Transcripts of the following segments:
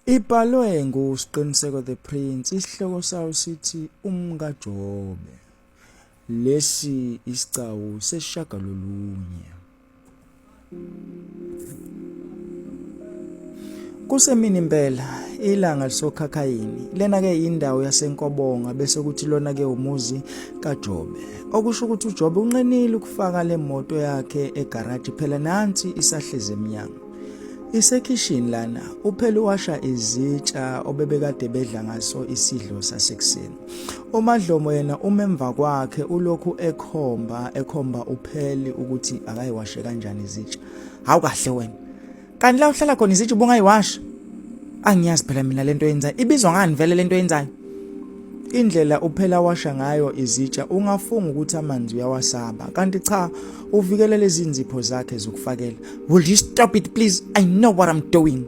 Ibhalwe nguSqiniseko The Prince, isihloko sayo sithi UmkaJobe. Lesi isigcawu sesishagalolunye. Kusemini impela, ilanga lisokhakhayini. Lena-ke indawo yaseNkobonga bese kuthi lona-ke umuzi kaJobe. Okusho ukuthi uJobe unqenile ukufaka le moto yakhe egaraji phela nansi isahlezi emnyango. Isekhishini lana uphela uwasha izitsha obebekade bedla ngaso isidlo sasekuseni. UMadlomo yena uma emva kwakhe ulokhu ekhomba ekhomba upheli ukuthi akayiwashe kanjani izitsha. Hawu kahle wena. Kanti la uhlala khona izitsha ubungayiwasha? Angiyazi phela mina lento yenzayo. Ibizwa ngani vele lento yenzayo? Indlela uphela washa ngayo izitsha ungafunga ukuthi amanzi uyawasaba kanti cha uvikela lezi nzipho zakhe zokufakela. Will you stop it please? I know what I'm doing.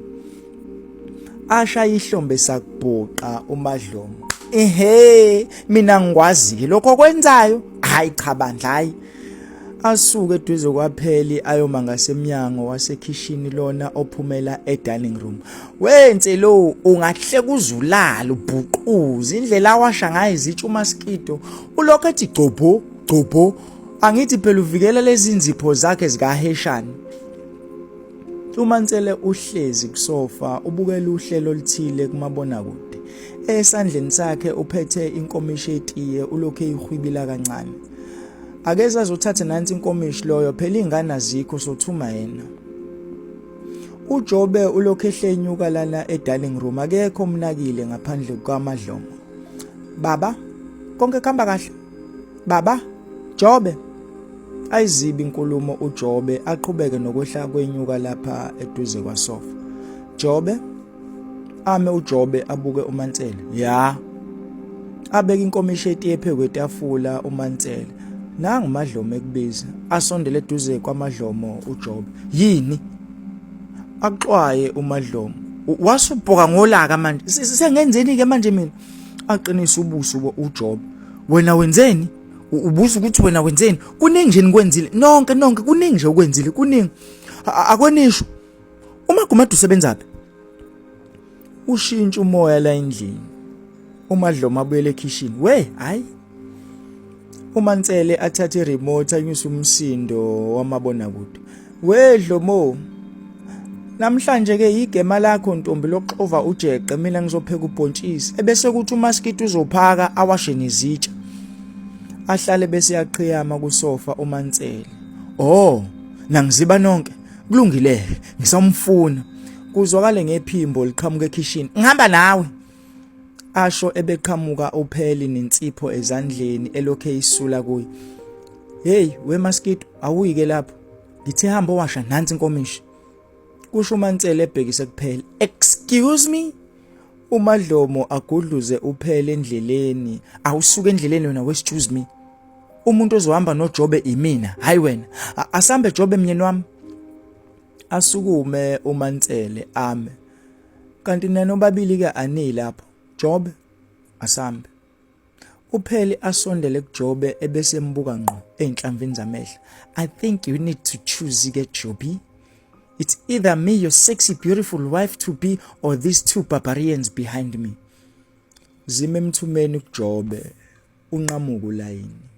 Asha ihlombe sakubhuqa uMadlomo. Ehhe mina ngikwazi ke lokho okwenzayo. Hayi cha bandla hayi. Asuke eduze kwapheli ayoma ngasemnyango wasekhishini lona ophumela e-dining room. Wenze lo ungahleka uzulala ubhuquza indlela awasha ngayo izitsha umaskito ulokhu ethi gcobho gcobho angithi phela uvikela lezi nzipho zakhe zikaheshani. UMansele uhlezi kusofa ubukela uhlelo oluthile kumabonakude. Esandleni sakhe uphethe inkomishi yetiye ulokhu eyihwibila kancane. Akeze azothatha nansi inkomishi loyo phela ingane azikho sothuma yena. UJobe ulokhu ehlenyuka lana e-dining room akekho omnakile ngaphandle kukaMadlomo. Baba, konke kuhamba kahle? Baba, Jobe. Ayizibi inkulumo uJobe aqhubeke nokwehla kwenyuka lapha eduze kwasofa. Jobe, ame uJobe abuke uMansele. Ya. Abeke inkomishi yetiye phezu kwetafula uMansele. Nangu Madlomo ekubiza. Asondele eduze kwaMadlomo uJobe. Yini? Axwaye uMadlomo. Wasubhoka ngolaka manje. Sengenzeni ke manje mina? Aqinise ubuso uJobe. Wena wenzeni? Ubuza ukuthi wena wenzeni? Kuningi nje nikwenzile. Nonke nonke kuningi nje ukwenzile, kuningi. Akwenisho. UMagumede usebenzaphi? Ushintsha umoya la endlini. UMadlomo abuyele ekhishini. We, hayi. UMansele athathe iremote anyuse umsindo wamabonakude. We Dlomo. Namhlanje ke igema lakho ntombi lokuxova ujeqe mina ngizopheka ubhontshisi ebese kuthi umaskiti uzophaka awashe nezitsha. Ahlale bese yaqhiyama kusofa uMansele. Oh, nangiziba nonke. Kulungile, ngisamfuna. Kuzwakale ngephimbo liqhamuka ekhishini. Ngihamba nawe. Asho ebeqhamuka uPheli nensipho ezandleni elokhe isula kuye. Hey, we mosquito, awuyike lapho. Ngithe hamba owasha nansi inkomishi. Kusho uMansele ebhekise kuphela. Excuse me? UMadlomo agudluze uPheli endleleni. Awusuke endleleni wena we excuse me. Umuntu ozohamba noJobe imina, hayi wena. Asambe Jobe mnyeni wami. Asukume uMansele ame. Kanti nina nobabili ke ani lapho. Jobe asambe. UPheli asondele kuJobe ebese embuka ngqo ezinhlamvini zamehlo. I think you need to choose ke Jobi. It's either me your sexy beautiful wife to be or these two barbarians behind me. Zime emthumeni kuJobe unqamuka ulayini.